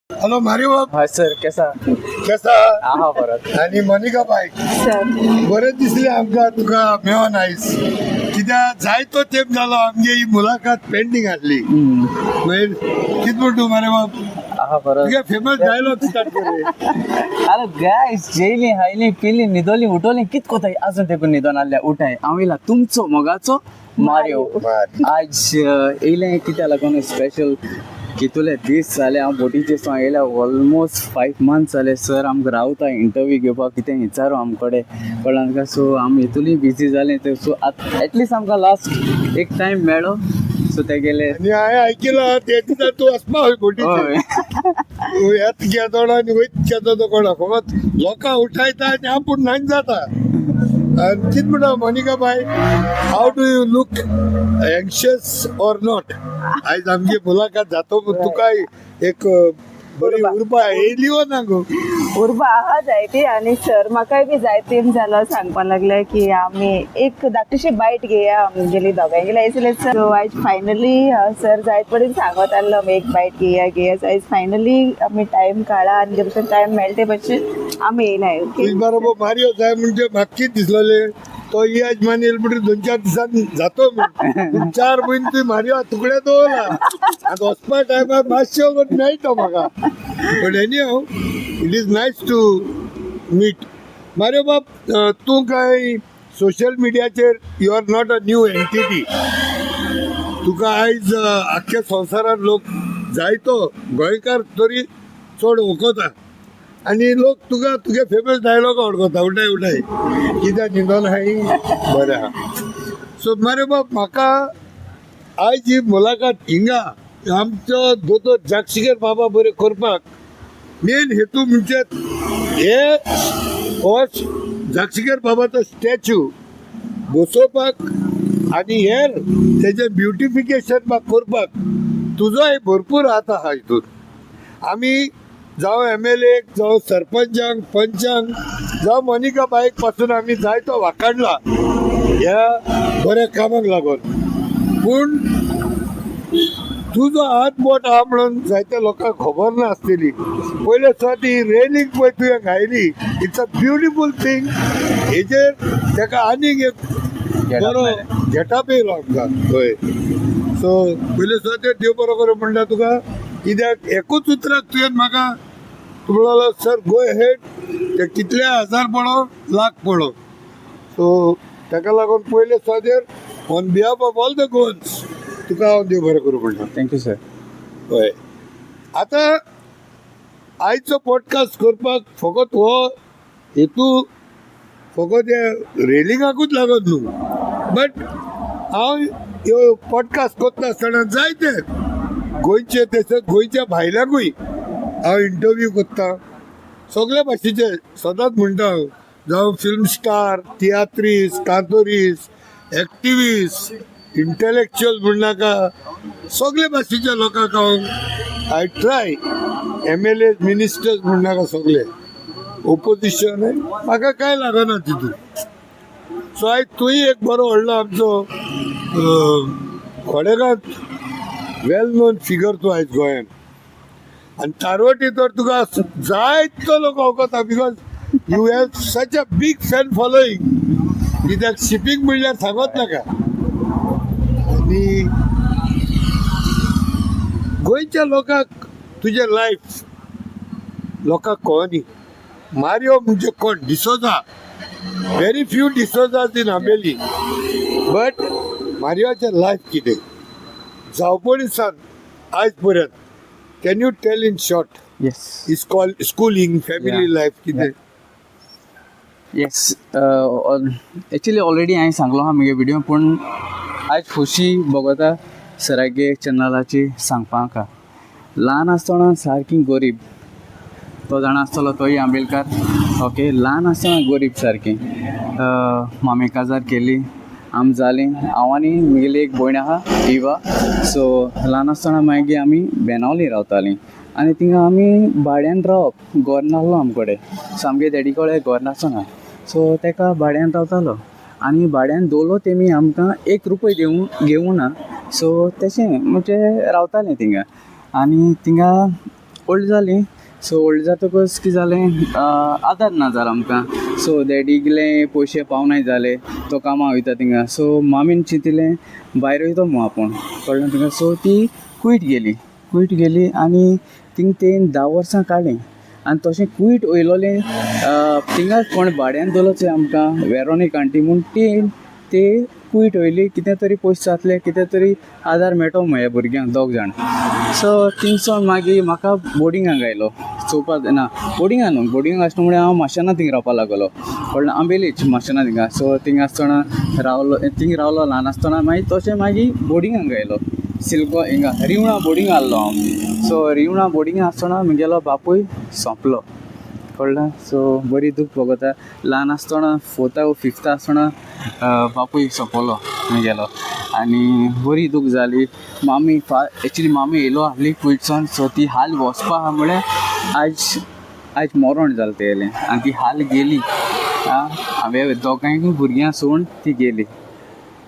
Hello Mario बाब. हय sir, केसा? कसा? आहा बरो. आणि मोनिका बाय. सर. बरें दिसलें आमकां तुका मेळोन आयज, कित्याक जायतो तेंप जालो आमगे ही मुलाखत पेंडींग आसली. मागीर कितें म्हणटा तूं मारे बाब? आहा बरो. तुगे फेमस डायलॉग स्टार्ट कर. अरे गायस, जेयली, हायली, पिली, न्हिदोली, उठोली, कित कोताय? अजून तेकून न्हिदोन आहल्या. उठाय, हांव येयला तुमचो मोगाचो मारियो. आज येयलें कित्या लागून स्पेशल? कितले दीस जाले हांव बोटीचे सावन येयल्या, ऑलमोस्ट 5 मंथ्स जाले. सर आमकां रावता इंटरव्यू घेवपाक, कितें विचारू आमकडे कळ्ळें तुका? सो आमी हितूनय बिजी जाले ते. सो आतां एटलिस्ट आमकां लास्ट एक टायम मेळ्ळो, सो तेगेले. आनी हांवें आयकिलां ते दिसा तूं वचपा हय बोटीचेर. हय. येत घेतोडो आनी वयत घेतो तो कोणा फकत लोकांक उठायता आनी आपूण नाच जाता. आनी कितें म्हणटा Monica bye, how do you look, anxious or not? आयज आमची मुलाखत जातो, तुकाय एक बरी उर्बा येयली वो ना गो? उर्बा आहा जायती आनी सर म्हाकाय बी जायते जालो सांगपाक लागले की आमी एक धाकटीशी बायट घेया आमगेली दोगांयगेली आसले. सो आयज फायनली सर जायत पडून सांगत आहलो आमी एक बायट घेया घेया. सो आयज फायनली आमी टायम काडला आनी जे भशेन टायम मेळटे भशेन आमी येयलाय. ओके. तुज बरोबर मारियो जाय म्हणजे म्हाका कितें दिसलेलें, तो याज मान येयलो म्हणटकीर 2-4 दिसान जातो म्हूण. 4 म्हयने तुवें मारियो तुकड्या दवरला, आतां वचपा टायमार मातशें मेळटा म्हाका. But anyhow, it is nice to meet. Mario बाब, तूं काय सोशल मिडियाचेर you are not a new entity. तुका आयज आख्ख्या संवसारांत लोक जायतो गोंयकार तरी चड वळखता आनी लोक तुका तुगे फेमस डायलॉग वळखता, "उठाय उठाय, कित्याक न्हिदोन हाय, बरें आहा." सो मारियो बाब, म्हाका आयज ही मुलाखत हिंगा आमचो दोतोर जागशीकर बाबा बरें करपाक मेन हेतू म्हणजे हे हो जागशीकर बाबाचो स्टॅच्यू बसोवपाक आनी हेर तेजें ब्युटिफिकेशन बा करपाक तुजोय भरपूर हात आहा हितून. आमी जावं एमएलए, जावं सरपंचांक, पंचांक, जावं मोनिका बाईक पासून आमी जायतो वाकाडला ह्या बऱ्या कामाक लागून. पूण तुजो हात बोट आहा म्हणून जायत्या लोकांक खबर नासतली. पयले सुद्दां ती रेलिंग पळय तुवें घायली, it's a beautiful thing. हेजेर ताका आनीक एक बरो गेटअप येयलो आमकां. हय, सो पयले सुद्दां ते देव बरो करूं म्हणटा तुका, कित्याक एकूच उतराक तुवें म्हाका तूं म्हणलो, "सर, गो अहेड, ते कितले हजार पडो, लाख पडो." सो ताका लागून पयले सुवातेर on behalf of all the Goans तुका हांव देव बरें करूं म्हणटा. Thank you sir. हय, आतां आयचो पॉडकास्ट करपाक फकत हो हेतू फकत हे रेलिंगाकूच लागत न्हू, बट हांव ह्यो पॉडकास्ट करता आसतना जायते गोंयचे तशेंच गोंयच्या भायल्याकूय हांव इंटरव्यू करता सगल्या भाशेचे. सदांच म्हणटा हांव, जावं फिल्म स्टार, तियात्रीस, कांतोरीस, एक्टिविस्ट, इंटलेक्च्युअल म्हणनाका, सगळे भाशेच्या लोकांक हांव I try. MLA, ministers म्हणनाका, सगळे ओपोजिशन, म्हाका कांय लागना तितून. सो आयज तूंय एक बरो व्हडलो आमचो खडेगांत वेल नोन फिगर तूं आयज गोंयान आनी तारवटी तर तुका जायतो लोक वळखता, because you have such a big fan following. कित्याक शिपींग म्हणल्यार सांगत नाका. आनी गोंयच्या लोकांक तुजें लायफ लोकांक कळनी, मारियो म्हणजे कोण. D'Souza, very few D'Souza's in Ambeli, but मारियोचें लायफ कितें जावपणी सान आयज पर्यंत, can you tell in short? Yes. Schooling, family life कितें? येस, एक्चुली ऑलरेडी हांवें सांगलो आहा म्हगे विडियो, पूण आयज खुशी भोगता सरागे चॅनलाची सांगपाक. ल्हान आसतना सारकी गरीब, तो जाणा आसतलो, तोय आंबेलकार. ओके, ल्हान आसतना गरीब सारकी. मामे काजार केली, आम जालीं हांव आनी म्हगेली एक भयण आहा, इवा. सो ल्हान आसतना मागीर आमी बेनावली रावतालीं आनी थिंगा आमी भाड्यान रावप. घर नासलो आम कडेन. सो आमगे डॅडी कडेन घर नासना, सो तेका भाड्यान रावतालो आनी भाड्यान दवरलो तेमी आमकां एक रुपय दिवं घेवूं ना. सो तशें म्हणजे रावतालें थिंगा आनी थिंगा व्हडली जाली. सो व्हडली जातकच कितें जालें, आदार ना जालो आमकां. सो डॅडीगेले पयशे पावनाय जाले, तो कामाक वयता थिंगा. सो मामीन चिंतिलें भायर वयतो म्हूण आपूण, कळ्ळें तुका. सो ती कुवेट गेली, कुवेट गेली आनी थिंग तेण 10 वर्सां काडलीं. आनी तशें कुवेट वयलोलें थिंगा कोण भाड्यान दवरलो चोय आमकां वेरोनीक आण्टी म्हूण, ती कुवेट वयली कितें तरी पयशे जातले, कितें तरी आदार मेळटलो म्हूण ह्या भुरग्यांक दोग जाण. सो थिंगसोन मागीर म्हाका बोर्डिंगाक घायलो चोवपाक ना बोर्डिंगा न्हू, बोर्डिंगाक आसलो म्हळ्यार हांव माशेना थिंग रावपा लागलो, कळ्ळें, आंबेलीच माशेना थिंगा. सो थिंग आसतना रावलो, थिंग रावलो ल्हान आसतना. मागीर तशें मागीर बोर्डिंगाक घायलो सिल्को हिंगा रिवणा बोर्डिंग आहलो हांव. सो रिवणा बोर्डिंग आसतना म्हगेलो बापूय सोंपलो, कळ्ळें. सो बरी दूख भोगता. ल्हान आसतना फोर्था फिफ्था आसतना बापूय सोंपलो म्हगेलो आनी बरी दूख जाली. मामी एक्चुली मामी येयलो आहली कुवेटसान. सो ती हाल वचपा आहा म्हळ्यार आयज आयज मरण जालें तेगेलें आनी ती हाल गेली. हांवें दोगांयकूय भुरग्यां सोडून ती गेली.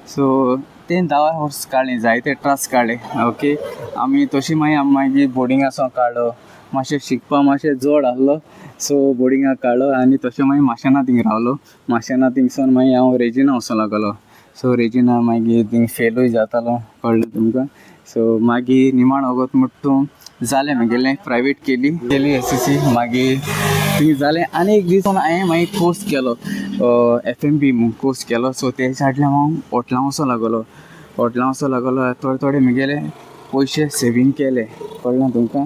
सो तें 10 वर्स काडलें, जायते त्रास काडले. ओके, आमी तशी मागीर आमी मागीर बोर्डिंगासून काडलो, मातशें शिकपाक मातशें जड आहलो. सो बोर्डिंगाक काडलो आनी तशें मागीर माशेना थिंग रावलो. माशेना थिंगसून मागीर हांव रेजिना वचोंक लागलो. सो रेजिना मागीर थिंग फेलूय जातालो, कळ्ळें तुमकां. सो मागीर निमाण वगत म्हूट तूं जालें म्हगेलें, प्रायवेट केली केली एस एस सी. मागीर थिंग जालें आनी एक दीस हांवें मागीर कोर्स केलो, एफ एम बी म्हूण कोर्स केलो. सो ते सायडल्यान हांव हॉटलां वचोंक लागलो, हॉटलां वचोंक लागलो. थोडे थोडे म्हगेले पयशे सेवींग केले, कळ्ळें तुमकां.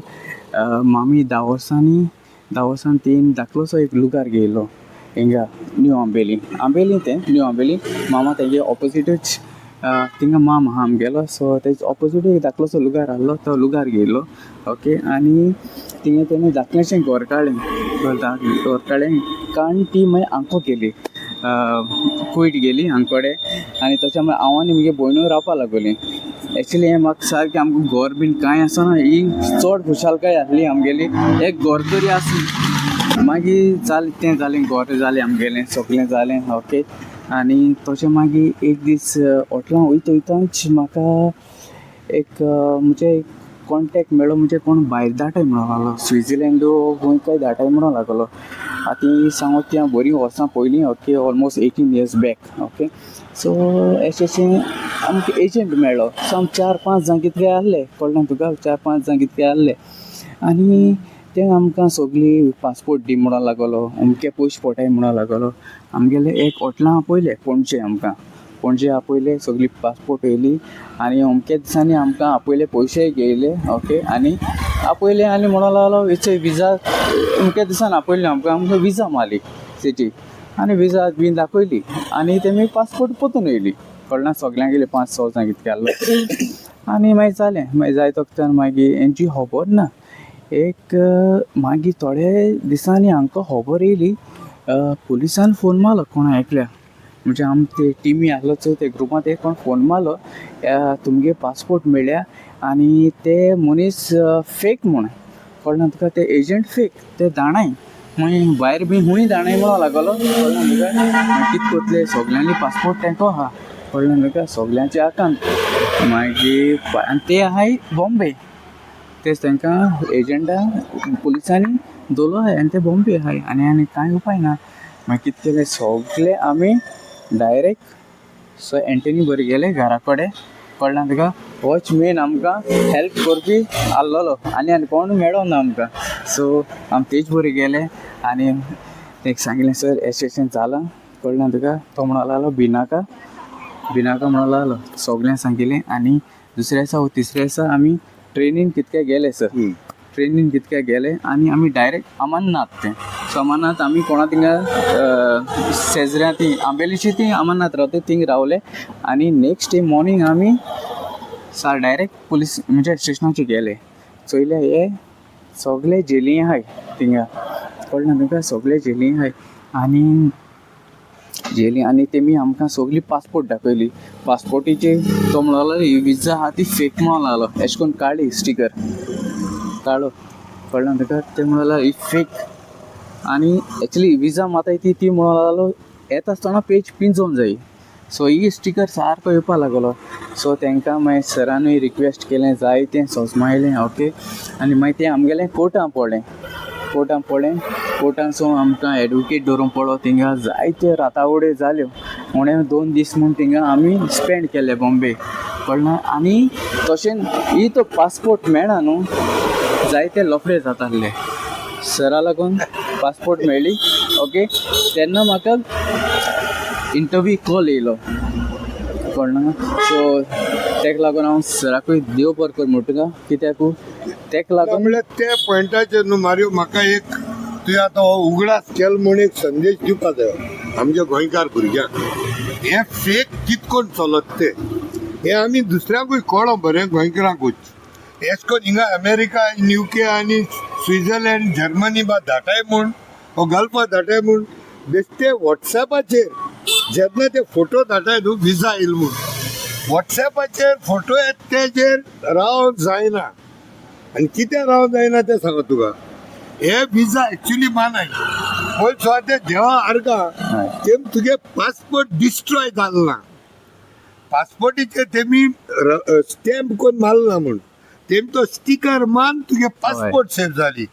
मामी 10 वर्सांनी, 10 वर्सांनी तीन धाकलोसो एक लुगार घेयलो हिंगा न्यू आंबेली, आंबेली तें न्यू आंबेली मामा तेगे ऑपोजिटूच थिंगा माम आहा आमगेलो. सो तेज ऑपोजिट एक धाकलोसो लुगार आहलो, तो लुगार घेयलो. ओके, आनी थिंगा तेणें धाकलेशें घर काडलें, घर काडलें काडून ती मागीर आंको गेली, कुवेट गेली आमकोडे. आनी तशें मागीर हांव आनी म्हगे भयणूय रावपा लागली. एक्चुली हें म्हाका सारकें आमकां घर बीन कांय आसना, ही चड खुशालकाय आहली आमगेली, एक घर तरी आसली. मागीर जालें तें जालें, घर जालें आमगेलें, सगळें जालें. ओके, आनी तशें मागीर एक दीस हॉटलां वयता वयताच म्हाका एक म्हणजे एक कॉन्टेक्ट मेळ्ळो, म्हणजे कोण भायर धाडटाय म्हणूंक लागलो, स्विजरलँड खंय काय धाडटाय म्हणूंक लागलो. आतां सांगो ती हांव बरीं वर्सां पयलीं, okay, almost 18 years back. Okay, so अशें अशें आमकां एजंट मेळ्ळो. सो आमी 4-5 जाण कितले आहले, कळ्ळें तुका, 4-5 जाण कितले आहले आनी ते आमकां सगळी पासपोर्ट दी म्हणूंक लागलो, अमके पयशे पोटाय म्हणूंक लागलो. आमगेले एक हॉटलां आपयले पणजे, आमकां पणजे आपयले, सगळी पासपोर्ट येयली आनी अमके दिसांनी आमकां आपयले, पयशेय घेयले. ओके, आनी आपयले आनी म्हणूंक लागलो हेचे विजा अमके दिसान आपयले आमकां, आमकां विजा मारली तेजी आनी विजा बीन दाखयली आनी तेमी पासपोर्ट पोतून येयली, कळ्ळें. सगल्यांगेले 5-6 जाण कितके आहलो आनी मागीर जालें. मागीर जायत वखदान मागीर हेंची खबर ना. एक मागीर थोडे दिसांनी आमकां खबर येयली, पुलिसान फोन मारलो कोणा एकल्या, म्हणजे आम ते टिमी आहलो चोय ते ग्रुपांत एक कोण फोन मारलो, तुमगे पासपोर्ट मेळ्ळ्या आनी ते मनीस फेक म्हूण, कळ्ळें तुका, ते एजंट फेक, ते दाणाय मागीर भायर बी खूंय दाणाय म्हणूंक लागलो, कळ्ळें तुका. मागीर कित कोतले, सगल्यांनी पासपोर्ट तेंको आहा, कळ्ळें तुका, सगल्यांचे आकांत. मागीर आनी ते आहाय बॉम्बे, तेच तांकां एजंटा पुलिसांनी दवरलो आहाय आनी ते बॉम्बे आहाय आनी आनी कांय उपाय ना. मागीर कित केलें, सगळे आमी डायरेक्ट सो एंटनी बरी गेले घरा कडेन, कळ्ळें तुका. होच मेन आमकां हेल्प करपी आहलोलो आनी आनी कोण मेळोना ना आमकां. सो आमी तेज बरी गेले आनी तेका सांगलें, सर अशें अशें जालां, कळ्ळें तुका. तो म्हणूंक लागलो भिनाका, भिनाका म्हणूंक लागलो. सगळ्यांक सांगिलें आनी दुसऱ्या दिसा तिसऱ्या दिसा आमी ट्रेनीन कितके गेले सर, ट्रेनीन कितके गेले आनी आमी डायरेक्ट अमरनाथ तें. सो अमरनाथ आमी कोणा थिंगा शेजऱ्या ती आंबेलीची ती अमरनाथ रावता थिंग रावले आनी नेक्स्ट डे मॉर्निंग आमी सार डायरेक्ट पुलीस म्हणजे स्टेशनाचेर गेले. चोयले हे सगळे जेली आहाय थिंगा, कळ्ळें तुका, सगळे जेली आहाय आनी जेली आनी तेमी आमकां सगळी पासपोर्ट दाखयली. पासपोर्टीचे तो म्हणूंक लागलो ही विजा आहा ती फेक म्हणूंक लागलो, एशें करून काडली स्टिकर काडलो, कळ्ळें तुका. ते म्हणूंक लागलो ही फेक आनी एक्चुली विजा माताय ती ती म्हणूंक लागलो येता आसतना पेज पिंजोन जाय. सो ही स्टिकर सारको येवपा लागलो. सो तांकां मागीर सरानूय रिक्वेस्ट केलें, जायतें सोजमायलें. ओके, आनी मागीर तें आमगेलें कोर्टां पडलें, कोर्टां पडलें. कोर्टांसून आमकां एडवोकेट दवरूंक पडलो. थिंगा जायत्यो रातावड्यो जाल्यो. उणें 2 दीस म्हूण थिंगा आमी स्पेंड केले बॉम्बे, कळना. आनी तशें ही तो पासपोर्ट मेळना न्हू, जायते लफडे जाताले. सरा लागून पासपोर्ट मेळ्ळी. ओके, तेन्ना म्हाका इंटरव्यू कॉल येयलो, कळना. सो तेका लागून हांव सराकूय देव बरो कर म्हणटा, कित्याक तेका लागून म्हणल्यार त्या पॉयंटाचेर न्हू मारियो, म्हाका एक तुवें आतां हो उगडास केलो म्हूण एक संदेश दिवपा जायो आमच्या गोंयकार भुरग्यांक. हे फेक कितकोन चलत ते हे आमी दुसऱ्यांकूय कळो बरें, गोंयकारांकूच. एश कोन हिंगा अमेरिका, युके आनी स्वित्झर्लंड, जर्मनी बा धाटाय म्हूण वो गल्फा धाटाय म्हूण बेश्टे वॉट्सॅपाचेर जेन्ना ते फोटो धाटाय न्हू विजा येयल म्हूण, वॉट्सॅपाचेर फोटो येत तेजेर रावोंक जायना. आनी कित्याक रावंक जायना तें सांगता तुका. हे विजा एक्चुली मानाय पयलीं सुवाते देवा आर्गां तेम तुगे पासपोर्ट डिस्ट्रॉय जालो ना, पासपोर्टीचेर तेमी स्टॅम्प कोण मारला ना म्हूण, तेम तो स्टिकर मान तुगे पासपोर्ट सेफ जाली.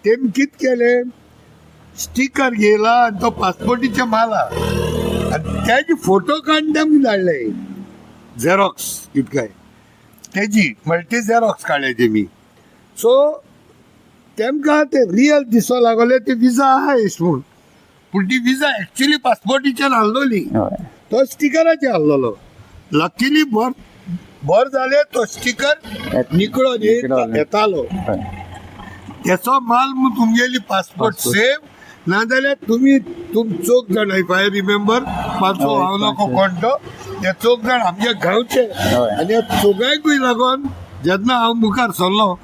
तेम कित केलें, स्टिकर घेयला आनी तो पासपोर्टीचे मारला आनी तेजे फोटो काडून तेमकां धाडले, झेरॉक्स इतकाय तेजी मल्टी झेरॉक्स काडले तेमी. सो तेमकां ते रियल दिसो लागले ते विजा आहा एश म्हूण, पूण ती विजा एक्चुली पासपोर्टीचेर हाडलोली, तो स्टिकराचेर हाडलोलो. लकीली बर बर जालें, तो स्टिकर निकळो येतालो. तेचो माल म्हूण तुमगेली पासपोर्ट सेव. नाजाल्यार तुमी तुम चौग जाण, if I remember, पांचवो हांव नको कोण तो, ते चौग जाण आमच्या गांवचे. आनी ह्या चौगांयकूय लागून जेन्ना हांव मुखार सरलो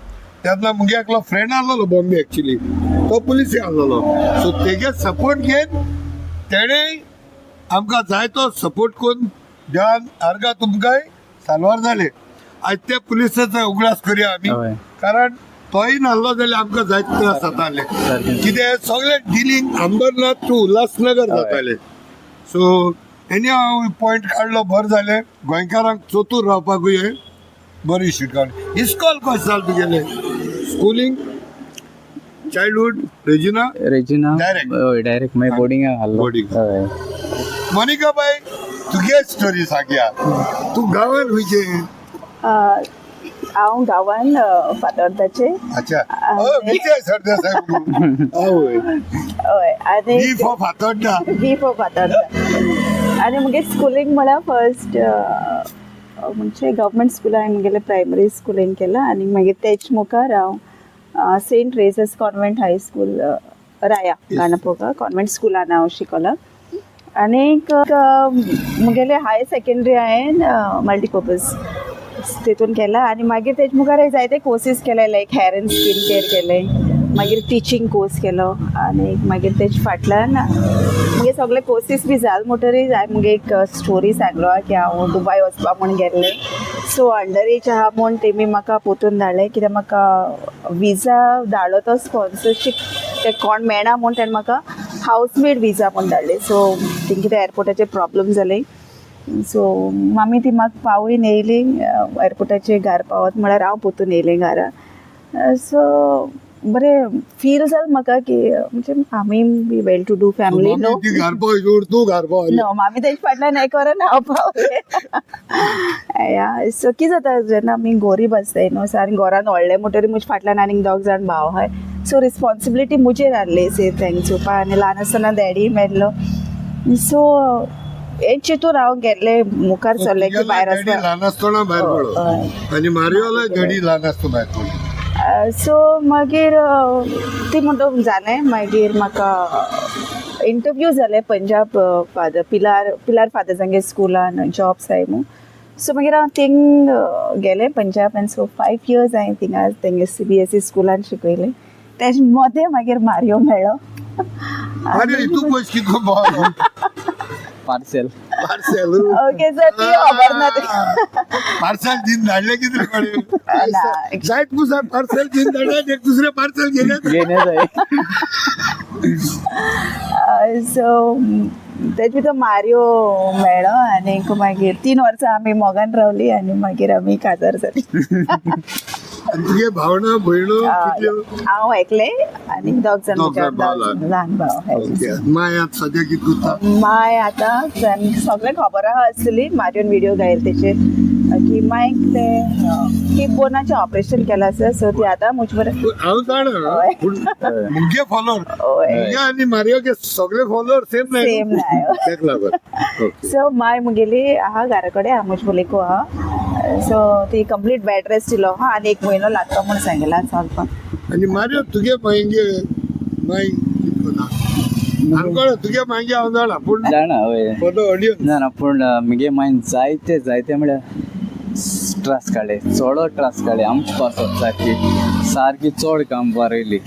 तेन्ना मुगे एकलो फ्रेंड आसलेलो बॉम्बे, एक्चुली तो पुलीस आसलेलो. सो तेगे सपोर्ट घेवन तेणें आमकां जायतो सपोर्ट करून देवान आर्गां तुमकांय साल्वार जाले. आयज त्या पुलिसाचो उगडास करुया आमी, कारण तोय नासलो जाल्यार आमकां जायते त्रास जाताले. कितें सगळें डिलींग अंबरनाथ टू उल्हासनगर जाताले. सो एनी हांव पॉयंट काडलो, बरें जालें. गोंयकारांक चतूर रावपाकूय हें बरी शिकवण. इस्कॉल कशें जालें तुगेलें? Schooling, childhood Regina? Regina. Direct? हय, डायरेक्ट मागीर बोर्डिंगाक घाल्लो. बोर्डिंग. हय. मोनिका बाय, तुगे स्टोरी सांगया. तूं गांवान खंयचें? हांव गांवान फातोर्दाचे. अच्छा, विजय सरदेसाय. हय. हय, आनी B for Fatorda. B for Fatorda. आनी मुगे स्कुलींग म्हळ्यार फर्स्ट म्हणजे गव्हर्मेंट स्कुलान हांवें मुगेलें प्रायमरी स्कुलींग केलां आनी मागीर तेच मुखार हांव सेंट रेजस कॉन्वेंट हाय स्कूल, राया गाणपोगा कॉन्वेंट स्कुलान हांव शिकलां. आनीक मुगेलें हायर सेकेंडरी हांवें मल्टीपर्पज तितून केलां. आनी मागीर तेज मुखार हांवें जायते कोर्सीस केले, like hair and skin care केलें, मागीर टिचींग कोर्स केलो. आनी मागीर तेज फाटल्यान मुगे सगळे कोर्सीस बी जाल म्हणटरीर हांवें मुगे एक स्टोरी सांगलो की हांव दुबाय वचपा म्हूण गेल्लें. सो अंडर एज आहा म्हूण तेमी म्हाका पोतून धाडलें, कित्याक म्हाका विजा धाडलो तो स्पॉन्सरशीप ते कोण मेळना म्हूण तेणें म्हाका हावसमेड विजा म्हूण धाडले. सो थिंग कितें एअरपोर्टाचेर प्रॉब्लम जालें. सो मामी ती म्हाका पावयन येयली एअरपोर्टाचेर, घार पावत म्हळ्यार हांव पोतून येयलें घरा. सो बरें फील जालें म्हाका की म्हणजे आमी be well to do family न्हू. ती घार पाव, तूं घार पाव. नो, मामी तेज फाटल्यान एक वरान हांव पावलें. या, सो कितें जाता जेन्ना आमी गोरीब आसताय न्हू, सो आनी घरान व्हडलें म्हणटरीर म्हजे फाटल्यान आनीक दोग जाण भाव आहाय, सो रिस्पॉन्सिबिलिटी म्हजेर आहली से तेंक चोवपा. आनी ल्हान आसतना डॅडी मेल्लो, सो हें चिंतून हांव गेल्लें मुखार सरलें की भायर डॅडी वचपा. ल्हान आसतना भायर पडलो आनी मारियोला डॅडी ल्हान आसतना भायर पडलो. सो मागीर ती म्हणटा जालें. मागीर म्हाका इंटरव्यू जालें पंजाब फादर पिलार, पिलार फादर्सांगे स्कुलान जॉब जाय म्हूण. सो मागीर हांव थिंग गेलें पंजाब आनी सो 5 इयर्स हांवें थिंगा तेंगे सीबीएसई स्कुलान शिकयलें. तेज मदें मागीर मारियो मेळ्ळो. मारियो, तूं पयस कितको पावलो? पार्सेल. पार्सेल. ओके सर, ती खबर ना तुका. पार्सल दिन धाडले कितें कडेन? ना. जायत पुसार पार्सल दिन धाडले, एक दुसरे पार्सल घेले. घेणे जाय. सो तेजे भितर मारियो मेळ्ळो आनीक मागीर 3 वर्सां आमी मोगान रावली आनी मागीर आमी काजार जाली. आनी तुगे भावणां भयणो कितल्यो? हांव एकलें आनी दोग जाण. दोग जाण भाव ल्हान. ल्हान भाव. ओके, माय आतां सद्या कितें करता? माय आतां सगळें खबर आहा आसतली, मारियोन व्हिडिओ घायल तेचेर की मायक ते हिप बोनाचें ऑपरेशन केलां आसा, सो ती आतां मुज बरें. हांव जाणा, पूण मुगे फॉलोवर, मुगे आनी मारियो सगळे फॉलोवर सेम नाही. सेम नाय. तेका लागून, ओके. सो माय मुगेली आहा घरा कडेन, हांव मुज भुलेको आहा, सो ती कंप्लीट बेड रेस्ट दिलो आहा आनी एक म्हयनो लागता म्हूण सांगिलां चलपाक. आनी मारियो, तुगे मायगे माय कितें करता? आमकां तुगे मायगे हांव जाणा, पूण जाणा, हय. For the audience. ना ना, पूण मुगे मायन जायते जायते म्हळ्यार त्रास काडले, चड त्रास काडले आमचे पासत. सारकी सारकी चड काम वारयली,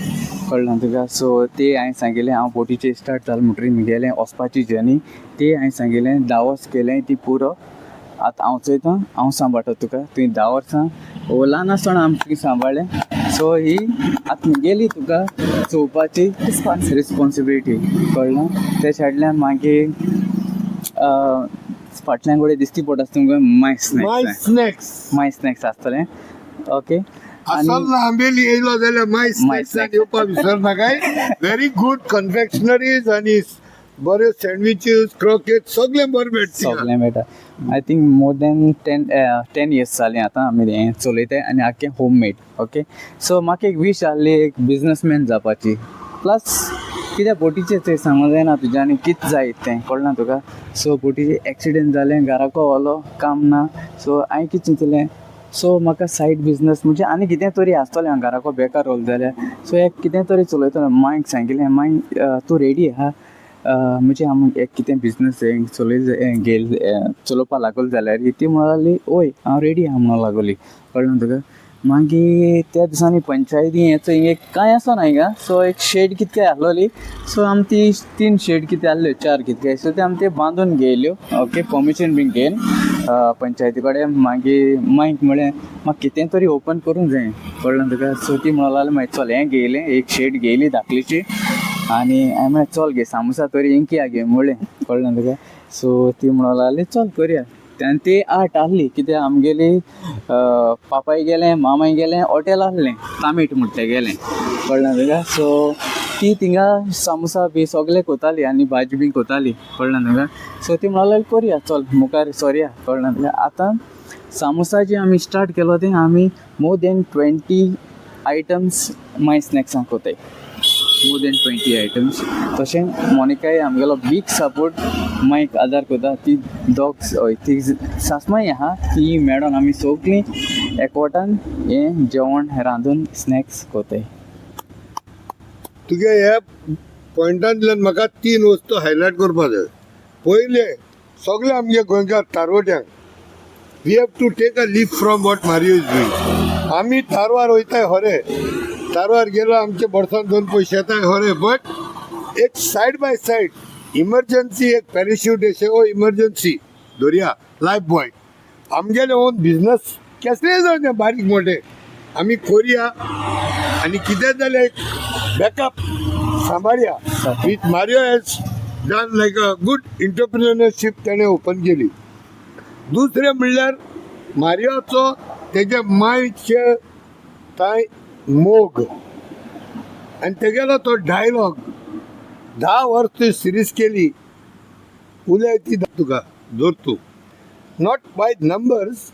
कळ्ळें तुका? सो ते हांवें सांगिलें, हांव बोटीचेर स्टार्ट जालें म्हणटरीर मुगेलें वचपाची जर्नी ते हांवें सांगिलें, 10 वर्स केलें ती पुरो. आतां हांव चोयता, हांव सांबाळटा तुका. तुवें 10 वर्सां ओ ल्हान आसतना आमकां सांबाळ्ळें, सो ही आतां मुगेली तुका चोवपाची रिस्पॉन्सिबिलिटी, कळ्ळें? ते सायडल्यान मागीर फाटल्यान कडेन दिसती पडटा तुमकां माय माय स्नॅक्स. स्नॅक्स. माय स्नॅक्स आसतलें, ओके. असल आंबेली येयलो जाल्यार माय माय स्नॅक्सान येवपा विसर नाकाय. व्हेरी गुड कन्फेक्शनरीज आनी बरे सँडविचीस, क्रोकेट सगळें बरें मेळटा. सगळें मेळटा. I think more than 10 years जालीं आतां आमी हें चलयताय आनी आख्खें होम मेड. ओके, सो म्हाका एक वीश आहली एक बिजनसमॅन जावपाची. प्लस कित्याक बोटीचें तें सांगूंक जायना तुज्यानी कितें जायत तें, कळना तुका? सो बोटीचें एक्सिडंट जालें, घराको व्होलो, काम ना. सो हांवें कितें चिंतलें, सो म्हाका सायड बिजनस म्हणजे आनी कितें तरी आसतलें, हांव घराको बेकार रावलें जाल्यार. सो एक कितें तरी चलयतलो. मांयक सांगिल्लें, मांय तूं रेडी आहा, म्हणजे आमी एक कितें बिजनस हें चलय घेयल चलोवपा लागलो जाल्यार? ती म्हणूंक लागली, वोय, हांव रेडी आहा म्हणूंक लागली, कळ्ळें तुका? मागीर त्या दिसांनी पंचायती हेचो एक कांय आसना हिंगा, सो एक शेड कितके आसलोली, सो आमी ती तीन शेड कितें आहल्यो, चार कितके, सो ते आमी ते बांदून घेयल्यो, ओके, परमिशन बीन घेवन पंचायती कडेन. मागीर मांयक म्हळें, म्हाका कितें तरी ओपन करूंक जाय, कळ्ळें तुका? सो ती म्हणूंक लागली, मागीर चल. हें घेयलें, एक शेड घेयली धाकलीची आनी हांवें म्हळें, चल गे, सामोसा तरी इंकया गे म्हणलें, कळ्ळें तुका? सो ती म्हणूंक लागली, चल करया. आनी ती आर्ट आहली कित्याक आमगेली पापाय गेलें, मामाय गेलें हॉटेल आहलें, तामीट म्हणटा गेलें, कळ्ळें तुका? सो ती थिंगा सामोसा बी सगलें कोताली आनी भाजी बी कोताली, कळ्ळें तुका? सो ती म्हणूंक लागली, करया, चल मुखार सोरया, कळ्ळें तुका? आतां सामोसा जे आमी स्टार्ट केलो तें आमी मोर दॅन 20 आयटम्स माय स्नॅक्सांक कोताय, मोर दॅन 20 आयटम्स. तशें मोनिकाय आमगेलो बीग सपोर्ट, मायक आदार करता. ती दोग, हय, ती सासमाय आहा, ती मेळोन आमी सगळीं एकवटान हें जेवण रांदून स्नॅक्स कोताय. तुगे ह्या पॉयंटांतल्यान म्हाका तीन वस्तू हायलायट करपा जाय. पयलें, सगळे आमगे गोंयकार तारवट्यांक, we have to take a leaf from what Mario is doing. आमी तारवार वयताय खरें, तारवार गेलो, आमचे बोर्सान दोन पयशे येताय खरें, बट एक सायड बाय सायड इमर्जन्सी, एक पॅराशूट अशें ओ इमर्जन्सी दवरया, लायफ बॉय. आमगेले ओन बिजनस केसलेय जावं ते बारीक मोठे आमी करुया आनी कितें जाल्यार एक बॅकअप सांबाळया, which Mario has done like a good entrepreneurship तेणें ओपन केली. दुसरें म्हणल्यार मारियोचो तेज्या मायचे कांय मोग आनी तेगेलो तो डायलॉग, 10 वर्स ती सिरीज केली. उलय ती तुका धर तूं, not by numbers.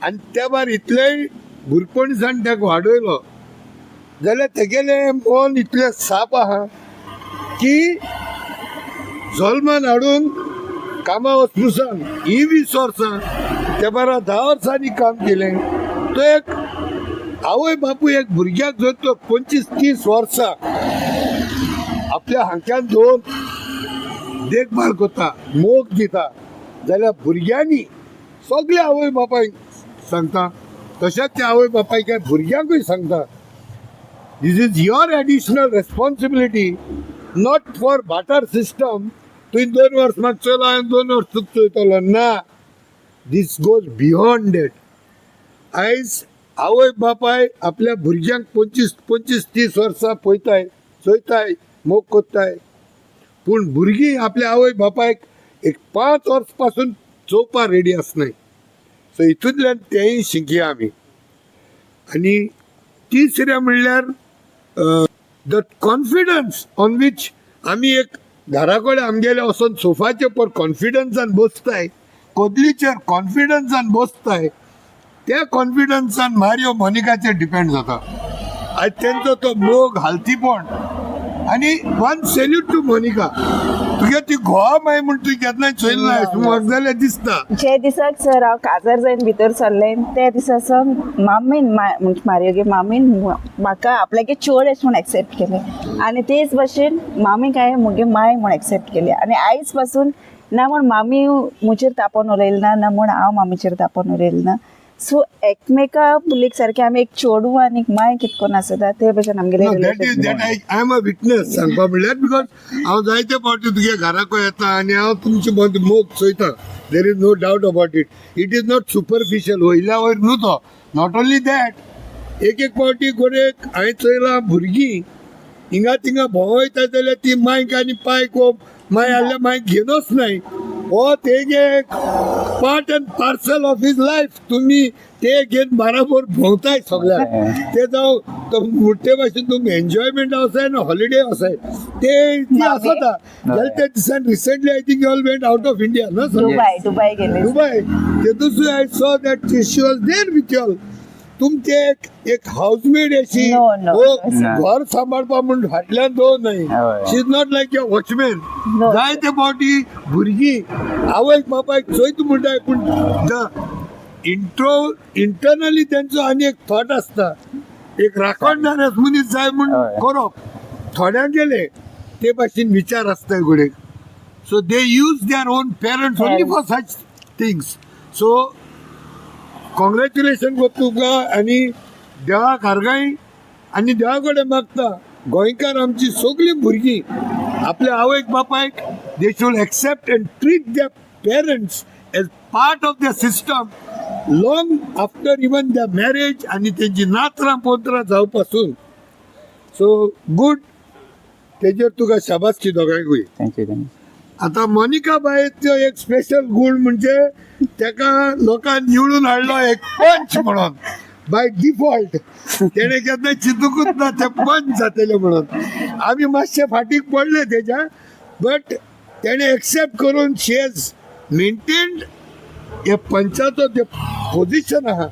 आनी त्या भायर इतलेंय भुरपणसान ताका वाडयलो जाल्यार तेगेलें मन इतलें साप आहा की जल्मान हाडून कामा वचपुसान ही 20 वर्सां, ते बारा 10 वर्सांनी काम केलें. तो एक आवय बापूय एक भुरग्याक जर तो 25-30 वर्सां आपल्या हांक्यान दवरून देखभाल करता, मोग दिता, जाल्यार भुरग्यांनी सगळे आवय बापायक सांगता, तशेंच त्या आवय बापायक भुरग्यांकूय सांगता, this is your additional responsibility, not for barter system. तुवें 2 वर्स म्हाका चलो आनी 2 वर्स तुका चोयतलो ना. This goes beyond that. आयज आवय बापाय आपल्या भुरग्यांक 25 25 30 वर्सां पळयताय, चोयताय, मोग कोत्ताय. पूण भुरगीं आपल्या आवय बापायक एक 5 वर्स पासून चोवपा रेडी आसनाय. सो हितूंतल्यान तेंय शिकया आमी. आनी तिसरें म्हणल्यार the confidence on which आमी एक घरा कडेन आमगेले वचोन सोफाचे पर कॉन्फिडन्सान बसताय, कदलीचेर कॉन्फिडन्सान बसताय, त्या कॉन्फिडन्सान मारियो मोनिकाचेर डिपेंड जाता. आयज तेंचो तो मोग, हालतीपण. आनी वन सॅल्यूट टू मोनिका, तुगे ती घोवा माय म्हूण तुवें केन्नाय चोयलें ना म्हाका जाल्यार दिसता. जे दिसाक सर हांव काजार जायन भितर सरलें त्या दिसा सावन मामीन, म्हणजे मारियोगे मामीन म्हाका आपल्यागे चोड अशें म्हूण एक्सेप्ट केलें आनी तेच भशेन मामीक हांवें म्हगे माय म्हूण एक्सेप्ट केली. आनी आयज पासून ना म्हूण मामी म्हजेर तापोन उलयली ना, ना म्हूण हांव मामीचेर तापोन उलयलें ना. सो एकमेका पुलीक सारकें आमी एक चेडूं आनी एक माय कितकोन आसता ते भशेन आमगेलें No, that is relation. that I am a witness सांगपा म्हणल्यार, because हांव जायते फावटी तुगे घराको येता आनी हांव तुमचे मदीं मोग चोयता. There is no doubt about it. It is not superficial, वयल्या वयर न्हू तो. Not only that, एक एक फावटी कोणेक हांवें चोयलां, भुरगीं हिंगा थिंगा भोंवयता जाल्यार ती मायक आनी पायक वो माय आहल्यार मायक घेनच नाय. हो तेगे part and parcel of his life. तुमी ते घेवन बाराबर भोंवताय सगळ्याक, ते जावं तो मोठे भाशेन तुमी एन्जॉयमेंट आसाय आनी हॉलिडे आसाय ते ती आसता. जाल्यार त्या दिसान recently I think you all went out of India ना सर? दुबय, दुबय गेले. दुबय, तेतून I saw that she was there with you. तुमचे एक एक हाऊसमेड अशी No, no, हो no. घर सांबाळपा म्हूण फाटल्यान दवर न्हय. हय. She is not like your watchman. No. जायते फावटी भुरगीं आवयक बापायक चोयत म्हणटाय, पूण the intro internally तेंचो आनी एक थॉट आसता, एक राखणदार मनीस जाय म्हूण हय. करप. थोड्यांक गेले ते भाशेन विचार आसता घडये. So they use their own parents only for such things. So congratulation गो तुका आनी देवाक आर्गाय आनी देवा कडेन मागता, गोंयकार आमची सगळीं भुरगीं आपल्या आवयक बापायक they should accept and treat their parents as part of the system long after even the marriage आनी तेंची नातरां पोत्रां जावपासून. सो गूड, तेजेर तुका शाबासकी दोगांयकूय. Thank you, thank you. आता मोनिका बायचो एक स्पेशल गुण म्हणजे तेका लोकांनी निवडून हाडलो एक पंच म्हणून बाय डिफॉल्ट. तेणे केन्ना चिंतूकूच ना ते पंच जातले म्हणून. आमी मातशे फाटीक पडले तेच्या, बट तेणे एक्सेप्ट करून शी हॅज मेंटेन्ड हे पंचाचो जे पोझिशन आहा.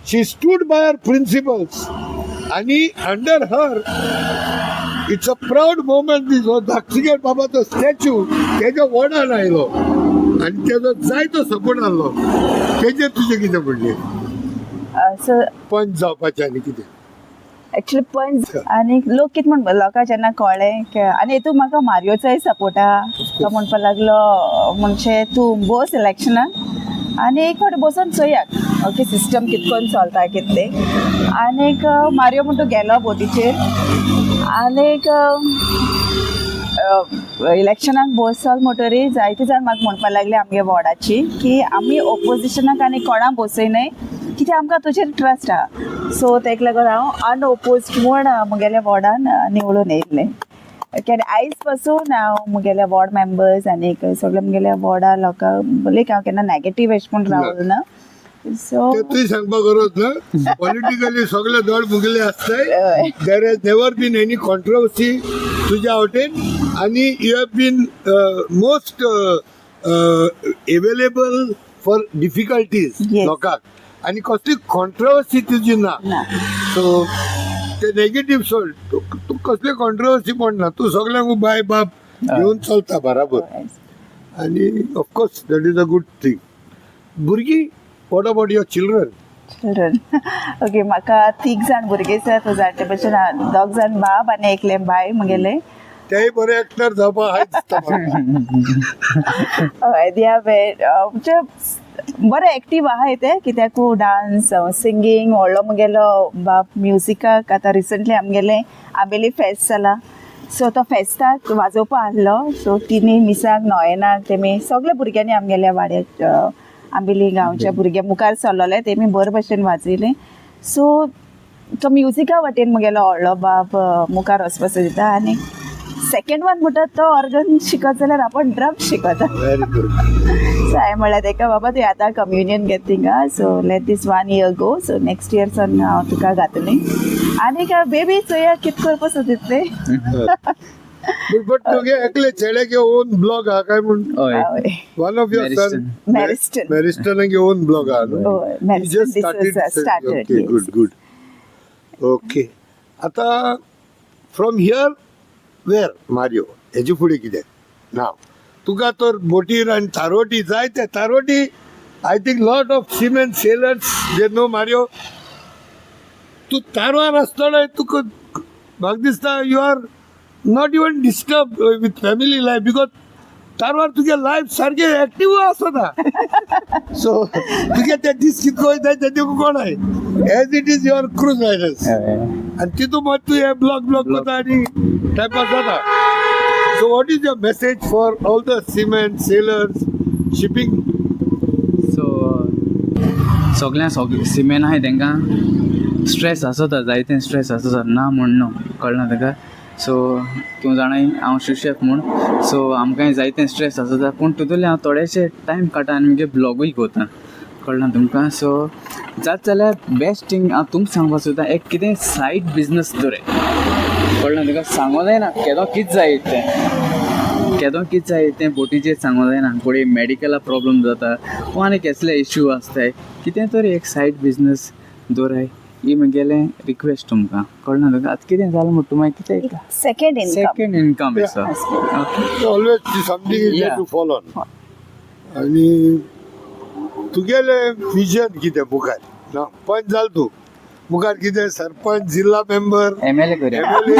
She stood by her principles आणि under her it's a proud moment. This हो धाकसिगेर बाबाचो स्टॅच्यू तेच्या वॉर्डान आयलो आनी तेजो जायतो सपोर्ट आहलो. तेजेर तुजें कितें म्हणणें? सो पंच जावपाचें आनी कितें? एक्चुअली पंच आनी लोक कितें म्हण, लोकांक जेन्ना कळ्ळें की आनी हितून म्हाका मारियोचोय सपोर्ट आहा. तो म्हणपाक लागलो, म्हणजे तूं बस इलेक्शनाक आनी एक फावटी बसून चोयात ओके सिस्टम कितकोन चलता कितें तें. आनीक मारियो म्हण तूं गेलो बोटीचेर आनीक इलेक्शनाक बसल म्हणटरी जायते जाण म्हाका म्हणपाक लागले आमगे वॉर्डाची की आमी ओपोजिशनाक आनी कोणाक बसयनाय, कित्याक आमकां तुजेर ट्रस्ट आहा. सो तेका लागून हांव अनओपोज्ड म्हूण म्हगेल्या वॉर्डान निवडून येयल्लें. ओके, आनी आयज पासून हांव म्हगेल्या वॉर्ड मेंबर्स आनीक सगळे म्हगेल्या वॉर्डा लोकांक लायक हांव केन्ना नेगेटीव अशें म्हूण रावल ना. सो ते तुवें सांगपाक गरज ना. पॉलिटिकली सगळे दळ मुगले आसताय. There has never been any controversy तुज्या वटेन आनी you have been most available for difficulties लोकांक आनी कसली कॉन्ट्रोवर्सी तुजी ना. ना. सो ते नेगेटीव सोड, तूं तूं कसली कॉन्ट्रोवर्सी पडना, तूं सगळ्यांक बाय बाप घेवन चलता बराबर. आनी of course that is a good thing. भुरगीं, what about your children? Children, okay, म्हाका तीग जाण भुरगीं आसात. जाणटे भशेन दोग जाण बाब आनी एकलें बाय म्हगेलें. तेय बरे एक्टर जावपाक आहाय दिसता म्हाका. हय, they are म्हणजे बरें एक्टीव आहाय ते, कित्याक डांस, सिंगींग. व्हडलो म्हगेलो बाब म्युजिकाक आतां रिसंटली आमगेलें आंबेली फेस्त जाला, सो तो फेस्ताक वाजोवपा आहलो. सो तिनी मिसाक नोयेनाक तेमी सगळे भुरग्यांनी आमगेल्या वाड्यार आंबेली गांवच्या भुरग्यां मुखार सरलोले, तेमी बरे भशेन वाजयलें. सो तो म्युजिका वटेन म्हगेलो व्हडलो बाब मुखार वचपाचो दिता आनी सेकंड वन म्हणटा तो ऑर्गन शिकत जाल्यार आपूण ड्रम शिकता. Very good. सो हांवें म्हणल्यार तेका, बाबा तुवें आतां कम्युनियन घेत थिंगा, so let this one year go, so next year सान हांव तुका घातलें. आनी बेबी चोया कित करपा सोदितलें. बट तुगे एकले चेड्यागे ओन ब्लॉग हा काय म्हूण? हय. हय. One of your sun. Mariston. मॅरिस्टनागे own blog हा न्हू? हय. You just started. Started. Okay, good, good. Okay, आता फ्रॉम here wear Mario, हेजे फुडें कितें ना तुका तर बोटीर आनी तारवटी जाय ते तारवटी. I think lot of seamen, sailors, they know Mario. तूं तारवार आसतना तुका म्हाका दिसता you are not even disturb with family life, because तारवार तुगे लायफ सारकें एक्टीव आसता. सो तुगे ते दीस कितको वयता ते तुका कोण आहे, as it is your cruise liners. आनी तितून मात तूं हे ब्लॉग ब्लॉग करता आनी टायमपास जाता. So what is your message for all the seamen, sailors, shipping? So सगळ्यां सगळे सिमेन आहाय तेंकां स्ट्रेस आसता, जायते स्ट्रेस आसता, ना म्हण न्हू, कळना ताका. सो तूं जाणाय हांव सुशेफ म्हूण, सो आमकांय जायते स्ट्रेस आसता, पूण तितूंतल्यान हांव थोडेशे टायम काडटा आनी मुगे ब्लॉगूय करता, कळना तुमकां. सो जात जाल्यार बेस्ट थींग हांव तुमकां सांगपाक सोदता, एक कितें सायड बिजनस दवराय, कळना तुका. सांगो जायना केदो कितें जाय तें, केदो कितें जाय तें बोटीचेर सांगो जायना. फुडें मेडिकला प्रॉब्लम जाता वा आनी केसले इश्यू आसताय, कितें तरी एक सायड बिजनस दवराय, ही म्हगेलें रिक्वेस्ट तुमकां, कळना तुका. आतां कितें जालें म्हणटा मागीर कितें सेकंड इनकम. सेकंड इनकम आसा, okay. Always something is to fall on. आनी तुगेलें विजन कितें मुखार ना? पंच जाल तूं, मुखार कितें? सरपंच, जिल्हा मेंबर? एमएलए करया. एमएलए?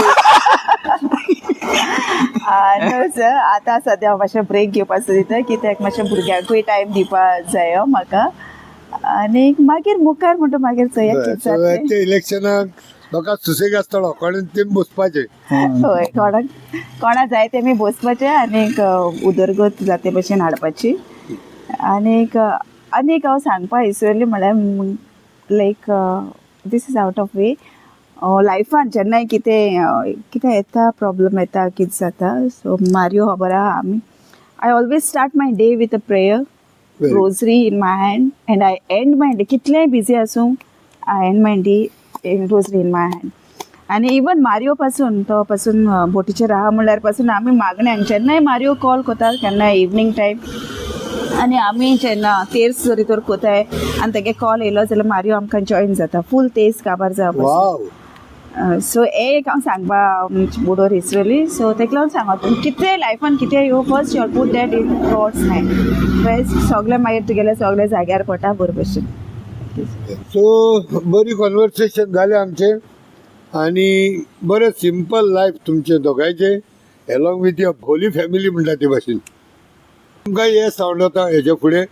नो सर, आतां सद्या हांव मातशें ब्रेक घेवपाक सोदिता, कित्याक मातशें भुरग्यांकूय टायम दिवपा जायो म्हाका. आनी मागीर मुखार म्हणटा मागीर चोया कितें जातलें. ते इलेक्शनाक लोकांक सुसेग आसतलो, कोणें तें बसपाचें. हय, कोणाक कोणा जाय ते मी बसपाचें आनीक उदरगत जाते भशेन हाडपाची. आनीक आनीक हांव सांगपा इसरली म्हळ्यार, like this is out of way, लायफान जेन्नाय कितें कितें येता, प्रॉब्लम येता, कितें जाता, सो मारियो खबर आहा, आमी I always start my day with a prayer. Very rosary in my hand, and I end my day, कितलेंय बिजी आसूं, I end my day rosary in my hand. आनी इवन मारियो पासून तो पासून बोटीचेर आहा म्हणल्यार पासून आमी मागण्यांक जेन्नाय मारियो कॉल करता केन्नाय इवनींग टायम, आनी आमी जेन्ना तेर्स जरी तर कोताय आनी तेगे कॉल येयलो जाल्यार मारियो आमकां जॉयन जाता, फूल तेर्स काबार जावपा. वाव. सो एक हांव सांगपा बोडोर इसरली, सो तेका लागून सांगता, कितें लायफान कितें यो, first your put that in God's hand first, सगळें मागीर तुगेलें सगळें जाग्यार पडटा बरे भशेन. सो बरी कॉन्वर्सेशन जालें आमचें आनी बरें सिंपल लायफ तुमचें दोगांयचें along with your holy family म्हणटा ते भाशेन. तुमकां हे सावंड जाता हेजे फुडें.